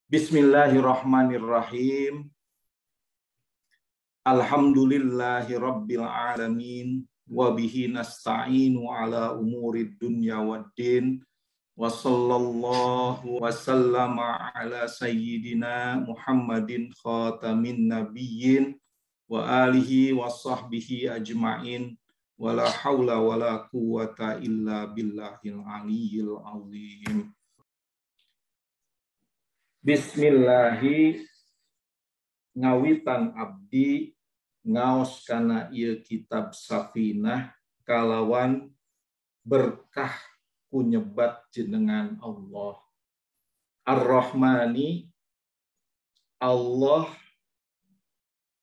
Bismillahirrahmanirrahim. Alhamdulillahi rabbil alamin wa bihi nasta'inu ala umurid dunya waddin wa sallallahu wa sallama ala sayyidina Muhammadin khatamin nabiyyin wa alihi wa sahbihi ajma'in wa la hawla wa la quwwata illa billahil aliyyil azim. Bismillahi ngawitan abdi ngaos kana ieu kitab Safinah kalawan berkah ku nyebat jenengan Allah. Ar-Rahmani, Allah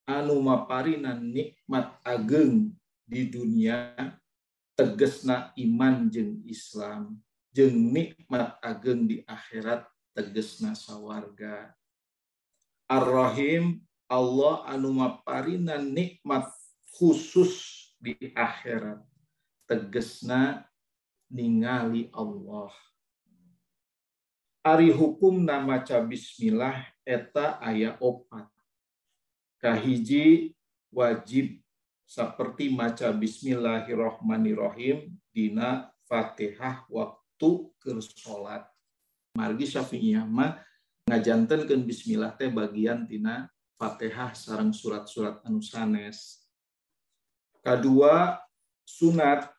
anu maparinan nikmat ageng di dunia tegesna iman jeung Islam, jeung nikmat ageng di akhirat tegesna sawarga. Ar-Rahim, Allah anu maparinan nikmat khusus di akhirat tegesna ningali Allah. Ari hukumna maca bismillah eta aya opat. Kahiji wajib seperti maca bismillahirrahmanirrahim dina Fatihah waktu keur salat. Margi Syafi'iyah mah ngajantenkeun bismillah teh bagian tina Fatihah sareng surat-surat anu sanes. Kadua sunat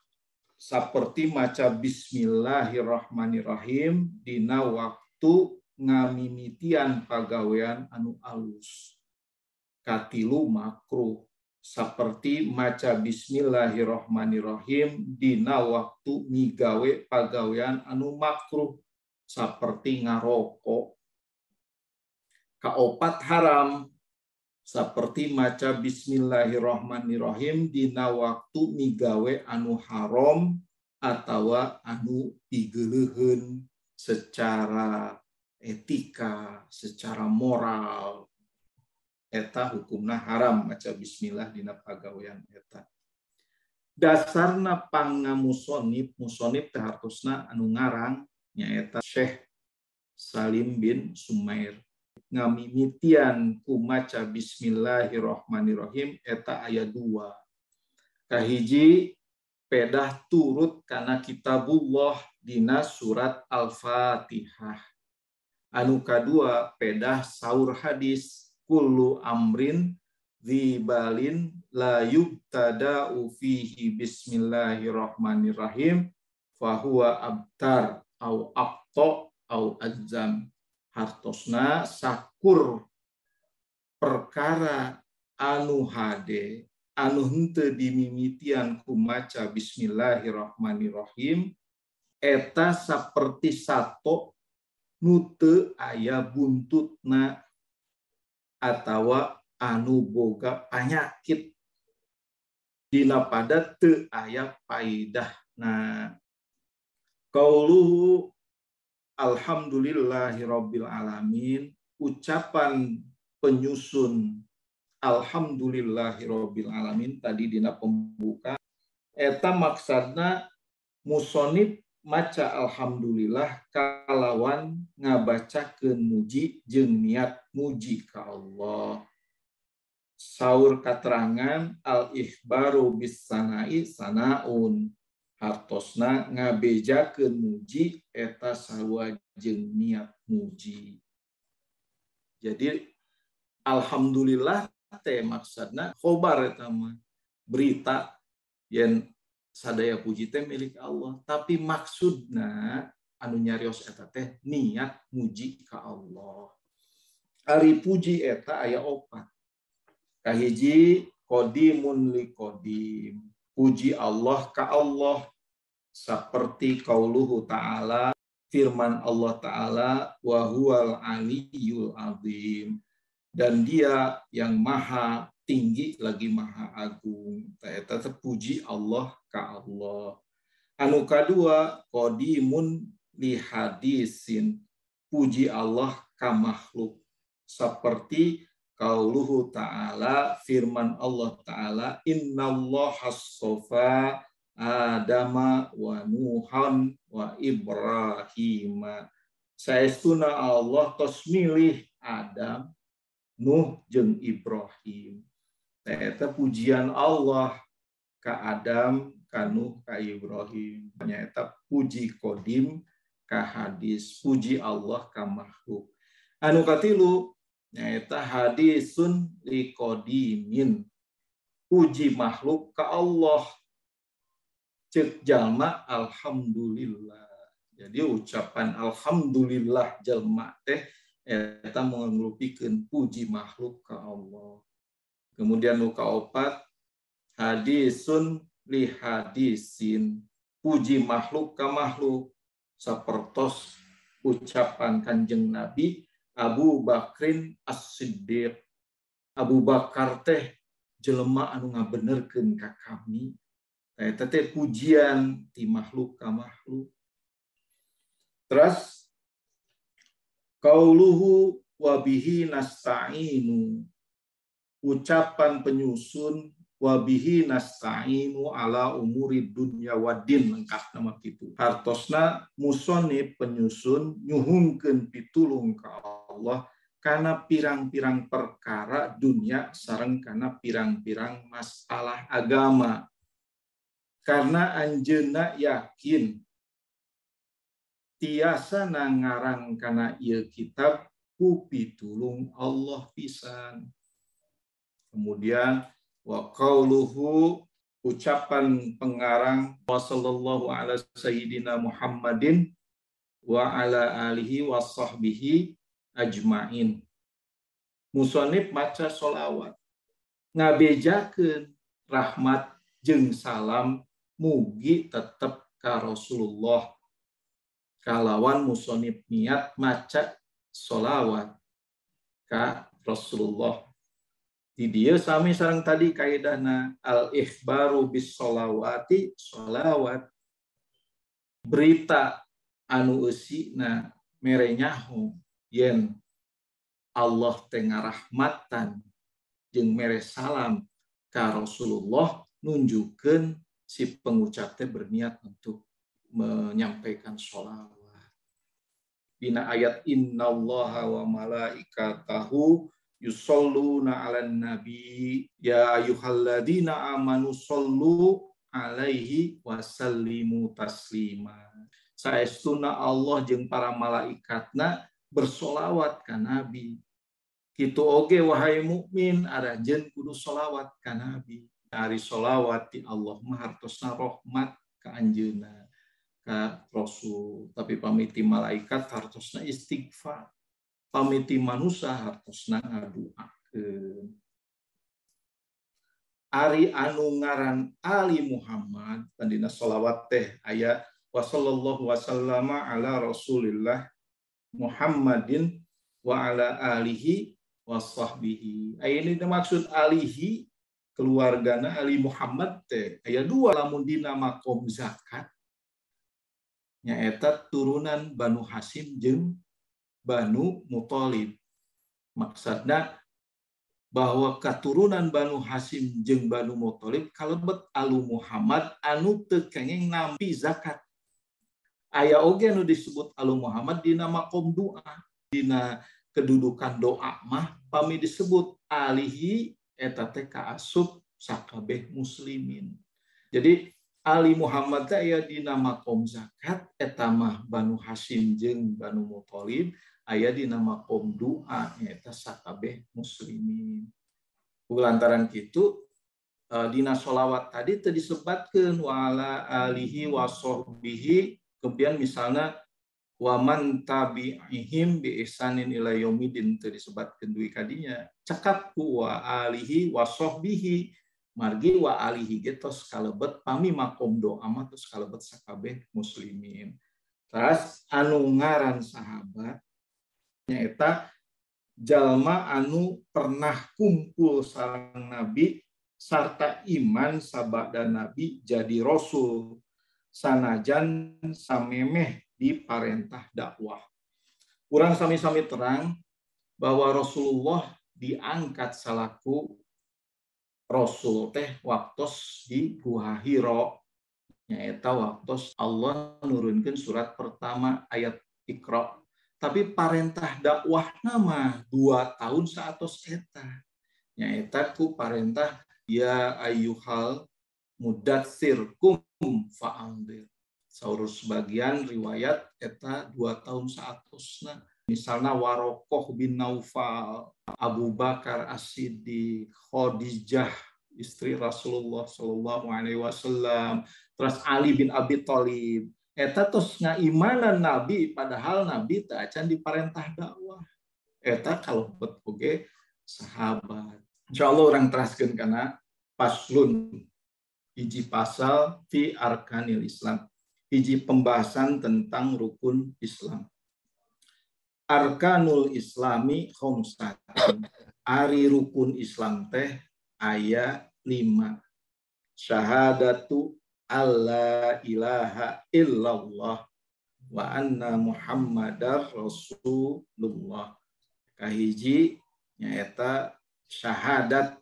seperti maca bismillahirrahmanirrahim dina waktu ngamimitian pagawean anu alus. Katilu makruh seperti maca bismillahirrahmanirrahim dina waktu migawe pagawean anu makruh seperti ngarokok. Kaopat haram seperti maca bismillahirrahmanirrahim dina waktu migawe anu haram atawa anu pigeuleuheun secara etika, secara moral. Eta hukumna haram maca bismillah dina pagawean eta. Dasarna pangamusonib, musonib teh hartosna anu ngarang nyaeta Syekh Salim bin Sumair. Ngamimitian ku maca bismillahirrahmanirrahim eta aya dua. Kahiji pedah turut kana kitabullah dina surat Al-Fatihah. Anu kadua pedah saur hadis kullu amrin dzibalin la yubtada'u fihi bismillahirrahmanirrahim fahuwa abtar au aqta au azam. Hartosna sakur perkara anu hade anu henteu dimimitian ku maca bismillahirrahmanirrahim eta saperti sato nu teu aya buntutna atawa anu boga panyakit dina pada teu aya paidahna. Qauluhu alhamdulillahirabbil alamin, ucapan penyusun alhamdulillahirabbil alamin tadi dina pembuka eta maksudna musonib maca alhamdulillah kalawan ngabacakeun muji jeung niat muji ka Allah. Saur katerangan al ikhbaru bis sanai sanaun, hartosna ngabejakeun muji eta sarua jeung niat muji. Jadi alhamdulillah teh maksudna khobar eta mah berita yen sadaya puji teh milik Allah, tapi maksudna anu nyarios eta teh niat muji ka Allah. Ari puji eta aya opat. Kahiji qadimun li qadim, puji Allah ka Allah seperti qauluhu ta'ala, firman Allah ta'ala wa huwal aliyyul azim, dan dia yang maha tinggi lagi maha agung. Eta puji Allah ka Allah. Anu kadua qadimun li hadisin, puji Allah ka makhluk seperti qauluhu ta'ala, firman Allah ta'ala innallaha astafa Adama wa Nuhan wa Ibrahima. Saestuna Allah tos milih Adam, Nuh jeung Ibrahim. Eta pujian Allah ka Adam, ka Nuh, ka Ibrahim. Nyaeta puji kodim ka hadis, puji Allah ka makhluk. Anu katilu nyaeta hadisun liqodimin. Puji makhluk ka Allah. Ceuk jalma alhamdulillah. Jadi ucapan alhamdulillah jalma teh eta ngrupikeun puji makhluk ka Allah. Kemudian nu kaopat hadisun li hadisin, puji makhluk ka makhluk sapertos ucapan Kanjeng Nabi Abu Bakrin As-Siddiq. Abu Bakar teh jelema anu ngabenerkeun ka kami. Eta teh pujian ti makhluk ka makhluk. Terus qauluhu wa bihi nasta'inu, ucapan penyusun wa bihi nasta'inu ala umuri dunya waddin, lengkap nama kitu. Hartosna musonib penyusun nyuhungkeun pitulung ka Allah kana pirang-pirang perkara dunia sareng kana pirang-pirang masalah agama. Karena anjeunna yakin tiasa ngarang kana ieu kitab ku pitulung Allah pisan. Kemudian wa qauluhu, ucapan pengarang wa sallallahu ala sayyidina Muhammadin wa ala alihi wa sahbihi ajmain. Musonib maca solawat ngabejakeun rahmat jeung salam mugi tetep ka Rasulullah. Kalawan musonib niat maca solawat ka Rasulullah. Di dieu sami sareng tadi kaidahna al ikhbaru bis solawati solawat, berita anu eusina mere nyaho yen Allah teh ngarahmatan jeung mere salam ka Rasulullah, nunjukkeun si pengucap teh berniat untuk menyampaikan sholawat. Dina ayat innallaha wa malaikatahu yusholluna 'alan nabi ya ayyuhalladzina amanu shollu 'alaihi wa sallimu taslima. Saestuna Allah jeung para malaikatna bersolawat ka nabi. Kitu oge wahai mukmin aranjeun kudu solawat ka nabi. Ari solawat ti Allah mah hartosna rahmat ka anjeunna ka Rasul. Tapi pamiti malaikat hartosna istighfar, pamiti manusia hartosna ngaduakeun. Ari anu ngaran Ali Muhammad tandina solawat teh aya wa sallallahu wasallama ala Rasulillah Muhammadin wa ala alihi wa sahbihi. Aya ini maksud alihi keluargana Ali Muhammad teh aya dua lamun dina makom zakat nyaeta turunan Banu Hasyim jeung Banu Muthalib. Maksudna bahwa keturunan Banu Hasyim jeung Banu Muthalib kalebet Alu Muhammad anu teu kenging nampi zakat. Aya oge anu disebut Alu Muhammad dina makom doa, dina kedudukan doa mah pami disebut alihi eta teh kaasup sakabeh muslimin. Jadi Ali Muhammad teh aya dina makom zakat eta mah Banu Hasyim jeung Banu Muthalib, aya dina makom doa eta sakabeh muslimin. Lantaran kitu dina sholawat tadi teu disebatkeun wa ala alihi wa sahbihi, kemudian misalnya wa man tabi'ihim bi ihsanin ila yaumidin teu disebatkeun duwi kadinya. Cekap ku wa alihi wa sahbihi, margi wa alihi ge tos kalebet pami makom doa mah tos kalebet sakabeh muslimin. Terus anu ngaran sahabat nyaeta jalma anu pernah kumpul sareng nabi sarta iman sabada nabi jadi rasul sanajan samemeh diparentah dakwah. Urang sami-sami terang bahwa Rasulullah diangkat salaku rasul teh waktos di Gua Hira, nyaeta waktos Allah nurunkeun surat pertama ayat Iqra. Tapi parentah dakwah nama 2 tahun saatos eta. Nyaeta ku parentah ya ayyuhal mudatsir kum fa'anzir. Saur sebagian riwayat eta 2 tahun saatosna. Misalnya Warokoh bin Naufal, Abu Bakar As-Siddiq, Khadijah istri Rasulullah sallallahu alaihi wasallam, terus Ali bin Abi Thalib. Eta tos ngaimanan Nabi padahal Nabi teu acan diparentah dakwah. Eta kalebet oge sahabat. Insyaallah urang teraskeun kana paslun hiji pasal fi arkanil Islam. Hiji pembahasan tentang rukun Islam. Arkanul Islami khamsatun. Ari rukun Islam teh aya 5. Syahadatu alla ilaha illallah wa anna Muhammadar Rasulullah. Kahiji nyaeta syahadat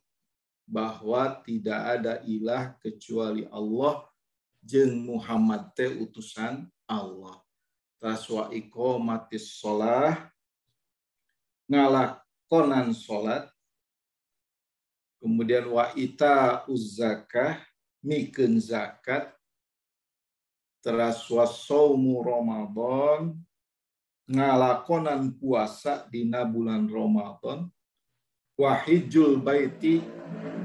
bahwa tidak ada ilah kecuali Allah jeung Muhammad teh utusan Allah. Terus wa iqamatis shalah, ngalakonan salat. Kemudian wa itauz zakah, mikeun zakat. Teras wa saumu Ramadan, ngalakonan puasa dina bulan Ramadan. Wa hijjul baiti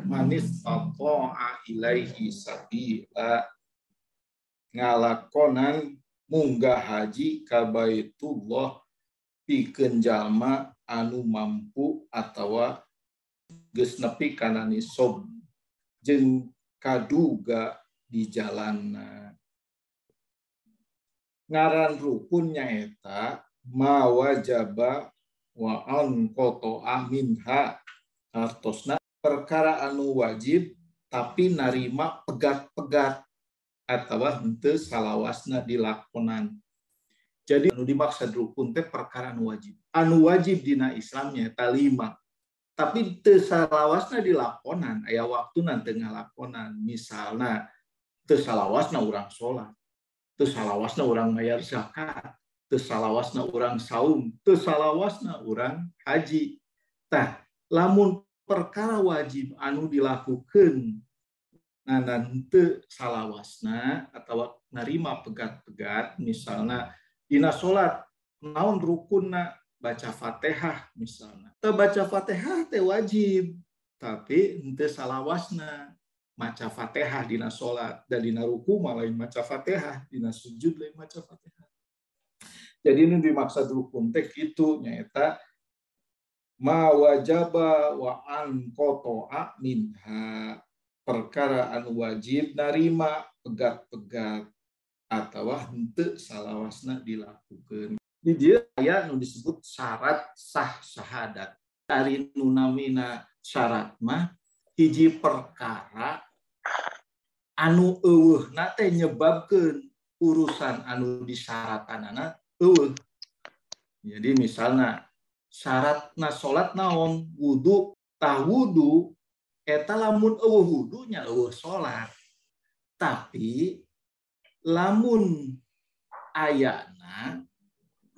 manis tata'a ilaihi sabila, ngalakonan munggah haji ka Baitullah pikeun jalma anu mampu atawa geus nepi kana nisab jeung kaduga di jalanna. Ngaran rukun nyaeta mawajaba wa an qata'a minha, artosna perkara anu wajib tapi narima pegat-pegat atawa henteu salawasna dilakonan. Jadi anu dimaksud rukun teh perkara anu wajib. Anu wajib dina Islam nyaeta 5. Tapi teu salawasna dilakonan, aya waktuna teu ngalakonan. Misalna teu salawasna urang salat, teu salawasna urang mayar zakat, teu salawasna urang saum, teu salawasna urang haji. Tah, lamun perkara wajib anu dilakukeun ngan teu salawasna atawa narima pegat-pegat, misalna dina salat naon rukunna baca Fatihah misalna. Teu baca Fatihah teh wajib, tapi henteu salawasna maca Fatihah dina salat, dan dina ruku mah lain maca Fatihah, dina sujud lain maca Fatihah. Jadi ini dimaksud rukun teh kitu nyaeta ma wajaba wa an qata'a minha, perkara anu wajib narima pegat-pegat atawa henteu salawasna dilakukeun. Di dieu aya nu disebut syarat sah syahadat. Ari nu namina syarat mah hiji perkara anu eueuhna teh nyebabkeun urusan anu disyaratanana eueuh. Jadi misalna syaratna salat naon? Wudu. Tah wudu eta lamun eueuh wudunya eueuh salat. Tapi lamun ayana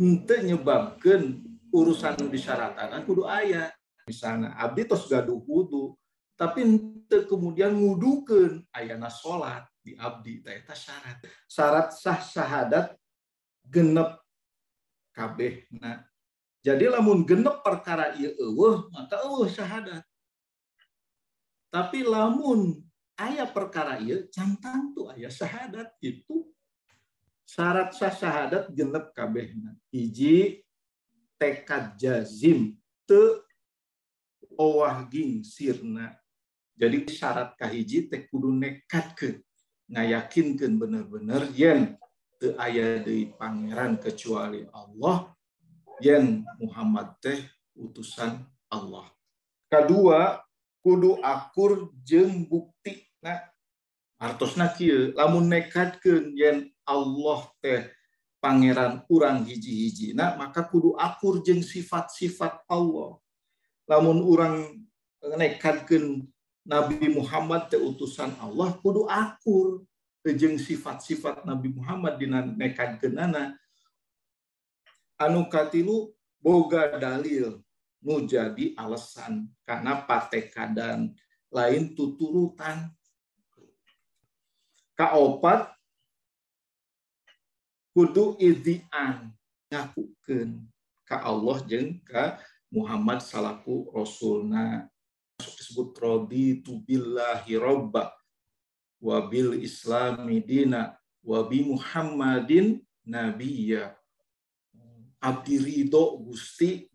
henteu nyebabkeun urusan nu disyaratan kudu aya. Misalna abdi tos gaduh wudu tapi henteu kemudian ngudukeun ayana salat di abdi, tah eta syarat. Syarat sah syahadat genep kabehna. Jadi lamun genep perkara ieu eueuh maka eueuh syahadat. Tapi lamun aya perkara ieu can tangtu aya syahadat itu. Syarat sah syahadat genep kabehna. Hiji, tekad jazim teu owah gingsirna. Jadi syarat kahiji teh kudu nekadkeun, ngayakinkeun bener-bener yen teu aya deui pangeran kecuali Allah, yen Muhammad teh utusan Allah. Kadua, kudu akur jeung buktina. Artosna kieu, lamun nekadkeun yen Allah teh pangeran urang hiji-hijina, maka kudu akur jeung sifat-sifat Allah. Lamun urang nekadkeun Nabi Muhammad teh utusan Allah, kudu akur jeung sifat-sifat Nabi Muhammad dina nekadkeunana. Anu katilu boga dalil nu jadi alasan karena patekadan lain tuturutan. Kaopat kudu idzian ngakukeun ka Allah jeung ka Muhammad salaku rasulna. Disebut raditu billahi robba wa bil islami dina wa bi Muhammadin nabiyya. Abdi ridho Gusti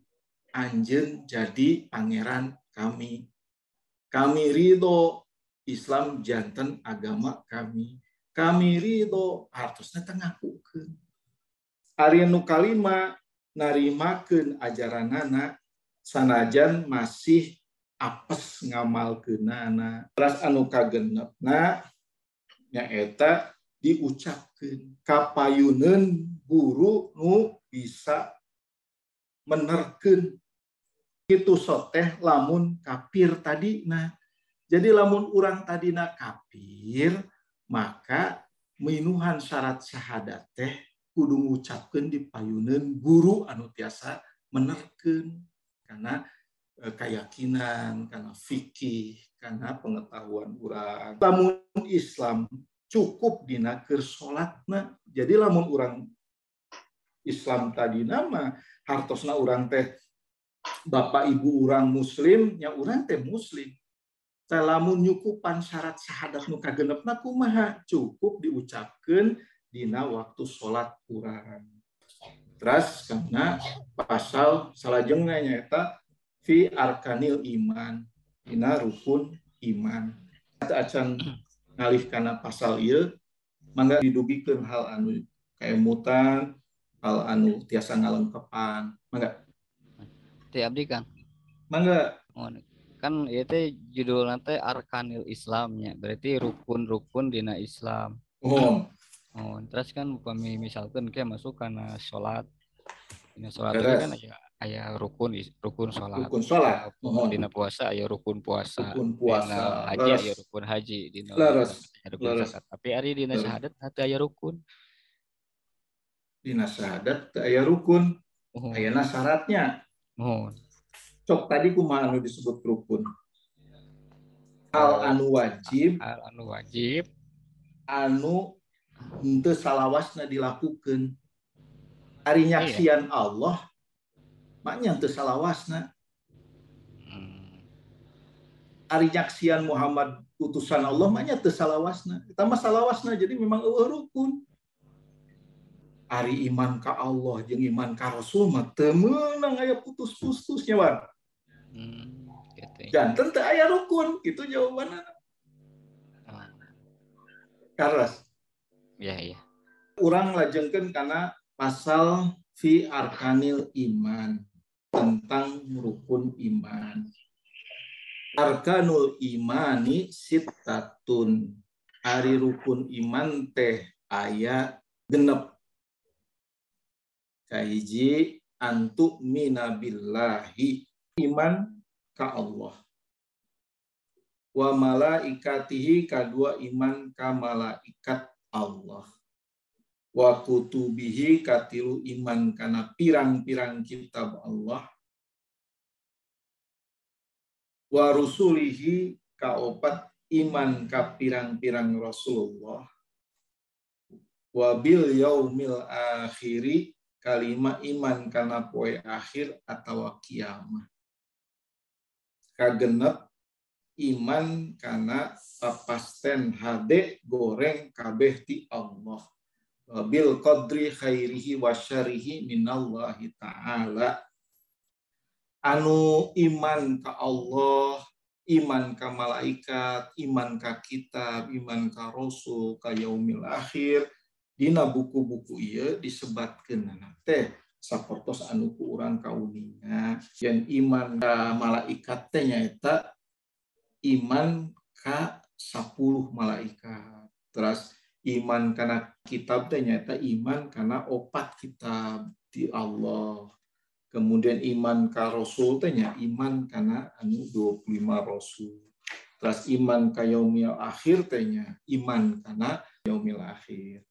anjeun jadi pangeran kami. Kami ridho Islam janten agama kami. Kami ridho hartosna teh ngakukeun. Ari nu kalima narimakeun ajaranana sanajan masih apes ngamalkeunana. Teras anu kagenepna nyaeta diucapkeun kapayuneun guru nu bisa menerkeun. Kitu soteh lamun kafir tadina. Jadi lamun urang tadina kafir, maka minuhan syarat syahadat teh kudu ngucapkeun di payuneun guru anu tiasa menerkeun karena keyakinan, karena fikih, karena pengetahuan urang. Lamun Islam cukup dina keur salatna. Jadi lamun urang Islam tadina mah hartosna urang teh bapak ibu urang muslim, nya urang teh muslim. Teh lamun nyukupan syarat syahadat nu kagenepna kumaha? Cukup diucapkeun dina waktu salat urang. Terus karena pasal salajengna nyaeta fi arkanil iman, dina rukun iman. Acan ngalih kana pasal ieu mangga didugikeun hal anu kaemutan, hal anu tiasa ngalengkepan. Mangga. Teh abdi Kang. Mangga. Kan ieu teh judulna teh Arkanil Islamnya, berarti rukun-rukun dina Islam. Oh. Oh, terus kan upami misalkan kayak masuk kana salat. Dina salat kan aya rukun salat. Rukun salat. Dina puasa aya rukun puasa. Rukun puasa. Dina haji aya rukun haji, dina rukun zakat. Tapi ari dina syahadat teu aya rukun. Dina syahadat teu aya rukun. Ayana syaratnya. Mohon. Cok tadi kumaha anu disebut rukun? Hal anu wajib, hal anu wajib, anu henteu salawasna dilakukeun. Ari nyaksian Allah maknya henteu salawasna. Ari nyaksian Muhammad utusan Allah maknya teu salawasna. Eta mah salawasna, jadi memang eueuh rukun. Ari iman ka Allah jeung iman ka Rasul mah teu meunang aya putus-putusnya wan. Gitu. Janten teu aya rukun, itu jawabanna. Karena ya, ya. Urang lajengkeun kana pasal fi arkanil iman, tentang rukun iman. Arkanul imani sittatun. Ari rukun iman teh aya 6. Kahiji antu minabillahi, iman ka Allah. Wa malaikatihi, kadua iman ka malaikat Allah. Wa kutubihi, katilu iman kana pirang-pirang kitab Allah. Wa rusulihi, kaopat iman ka pirang-pirang Rasulullah. Wa bil yaumil akhiri, kalima iman kana poe akhir atawa kiamah. Kagenep iman kana papasten hade goreng kabeh ti Allah. Bil qadri khairihi wa syarrihi minallahi ta'ala. Anu iman ka Allah, iman ka malaikat, iman ka kitab, iman ka rasul, ka yaumil akhir, dina buku-buku ieu disebatkeun teh sapertos anu ku urang kauninga. Yen iman ka malaikat teh nyaeta iman ka 10 malaikat. Terus iman kana kitab teh nyaeta iman kana 4 kitab di Allah. Kemudian iman ka rasul teh nya iman kana anu 25 rasul. Terus iman ka yaumil akhir teh nya iman kana yaumil akhir.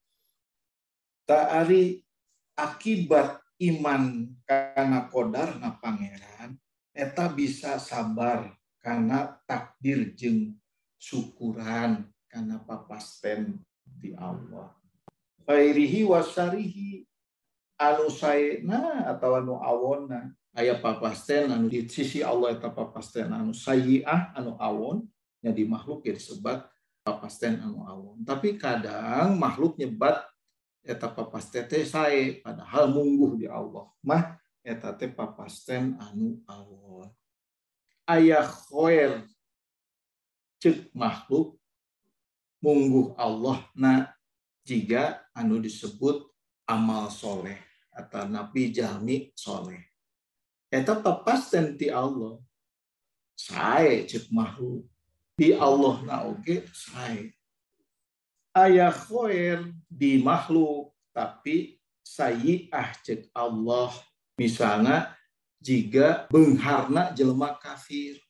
Ta'ari akibat iman kana qadarna Pangeran eta bisa sabar karena takdir jeung syukuran karena papasten di Allah. Khairihi wasyarihi anu saena atau anu awonna aya papasten anu di sisi Allah eta papasten anu sayyi'ah anu awon nya di makhluk ya disebat papasten anu awon. Tapi kadang makhluk nyebat eta papasten teh sae padahal mungguh di Allah mah eta teh papasten anu awon. Aya khair cek makhluk mungguh Allah na jiga anu disebut amal soleh atau nabi jalmi soleh. Eta papasten ti Allah sae cek makhluk di Allah na oge sae. Aya khair di makhluk tapi sayyi'ah cek Allah. Misalnya jiga beungharna jelema kafir.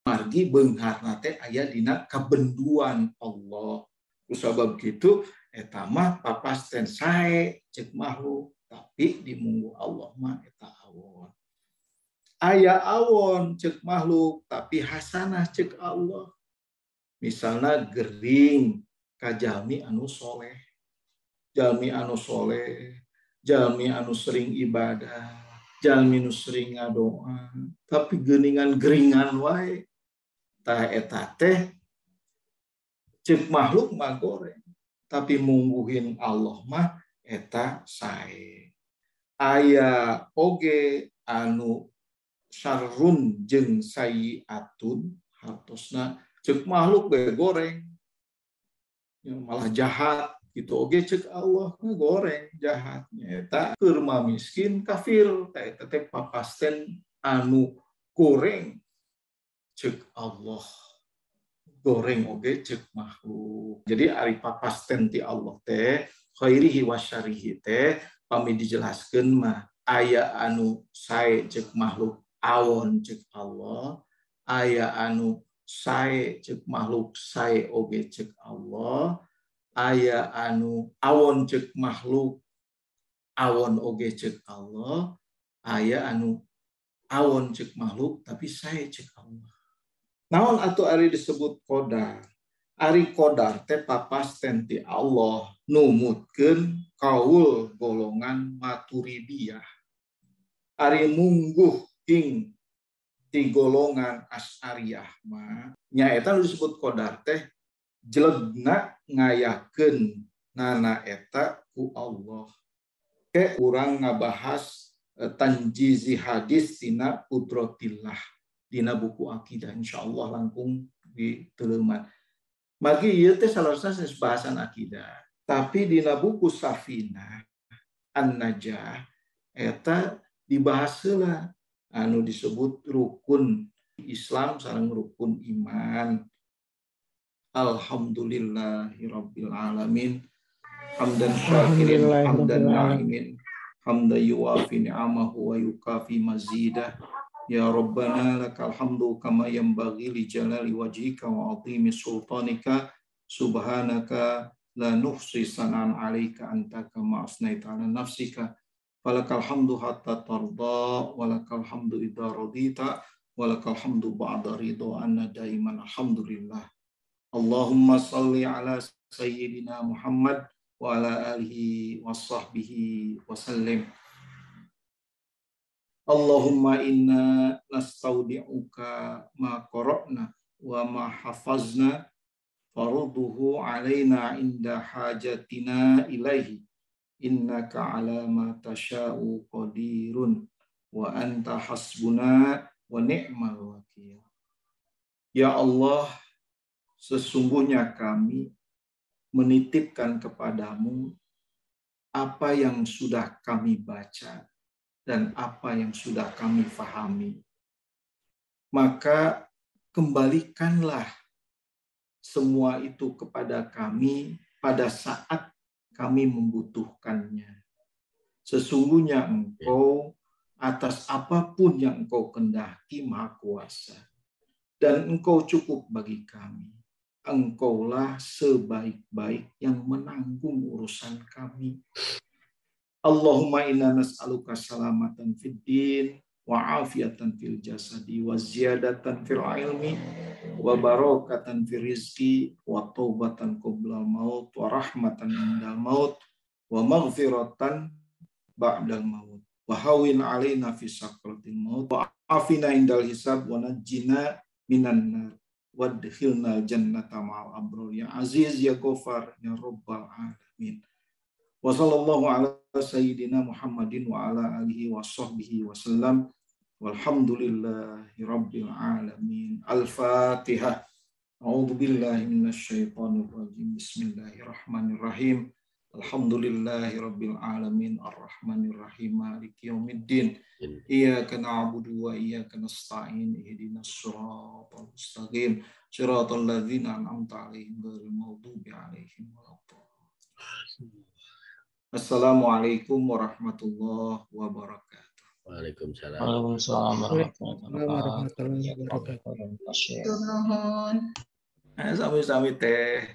Margi beungharna teh aya dina kabenduan Allah. Kusabab kitu eta mah papasten sae cek makhluk tapi di munggu Allah mah eta awon. Aya awon cek makhluk tapi hasanah cek Allah. Misalnya gering ka jalmi anu soleh. Jalmi anu soleh, jalmi anu sering ibadah, jalmi anu sering ngadoa, tapi geuningan geringan wae. Tah eta teh cek makhluk mah goreng, tapi mungguhin Allah mah eta sae. Aya oge anu syarrun jeung sayyiatun hartosna cek makhluk ge goreng malah jahat gitu oge cek Allah goreng jahatnya eta keur mah miskin kafir eta teh papasten anu goreng cek Allah goreng oge cek makhluk. Jadi ari papasten ti Allah teh khairihi wasyarihi teh pami dijelaskeun mah aya anu sae cek makhluk awon cek Allah, aya anu sae cek makhluk sae oge cek Allah, aya anu awon cek makhluk awon oge cek Allah, aya anu awon cek makhluk tapi sae cek Allah. Naon atuh ari disebut qadar? Ari qadar teh papasten ti Allah numutkeun kaul golongan Maturidiyah. Ari mungguh ing ti golongan Asy'ariyah mah nyaeta nu disebut qadar teh jelegna ngayakeun nana eta ku Allah. Ke urang ngabahas tanjizi hadis tina qudratillah dina buku akidah insyaallah langkung diteuleman. Magi ieu teh salarasna bahasan akidah. Tapi dina buku Safinah An-Najah eta dibahas heula anu disebut rukun Islam sareng rukun iman. Alhamdulillahirabbil alamin. Hamdan syakirin hamdan na'imin hamdan yuwafi ni'amahu wa yukafi mazidah. Ya Rabbana lakal hamdu kama yanbaghi li jalali wajhika wa 'azimi sultanika. Subhanaka la nuhsi sana'an 'alaika anta kama asnaita 'ala nafsika. Falakal hamdu hatta tarda wa lakal hamdu idza radita wa lakal hamdu ba'da ridha anna daiman. Alhamdulillah. Allahumma salli ala sayyidina Muhammad wa ala alihi wa sahbihi wa sallim. Allahumma inna nastaudi'uka ma qara'na wa ma hafazna farudduhu alaina inda hajatina ilaihi innaka ala ma tasha'u qadirun wa anta hasbuna wa ni'mal wakil. Ya Allah, sesungguhnya kami menitipkan kepadamu apa yang sudah kami baca dan apa yang sudah kami fahami. Maka kembalikanlah semua itu kepada kami pada saat kami membutuhkannya. Sesungguhnya Engkau atas apapun yang Engkau kehendaki Maha Kuasa. Dan Engkau cukup bagi kami. Engkaulah sebaik-baik yang menanggung urusan kami. Allahumma inna nas'aluka salamatan fid din wa afiatan fil jasadi wa ziyadatan fil ilmi wa barakatan fil rizki wa taubatan qoblal maut wa rahmatan indal maut wa maghfiratan ba'dal maut wa hawin alaina fi sakratil maut wa afina indal hisab wa najjina minan nar wadkhilna jannata ma'al abrar ya aziz ya ghafar ya rabbal alamin. Wa sallallahu ala sayyidina Muhammadin wa ala alihi wa sahbihi wa sallam. Walhamdulillahi rabbil alamin. Al-Fatihah. A'udzu billahi minasyaitonir rajim. Bismillahirrahmanirrahim. Alhamdulillahi rabbil alamin. Arrahmanir rahim. Maliki yaumiddin. Iyyaka na'budu wa iyyaka nasta'in. Ihdinas siratal mustaqim. Siratal ladzina an'amta 'alaihim ghairil maghdubi 'alaihim waladdallin. Assalamualaikum warahmatullahi wabarakatuh. Waalaikumsalam. Waalaikumsalam warahmatullahi wabarakatuh. Sami-sami teh.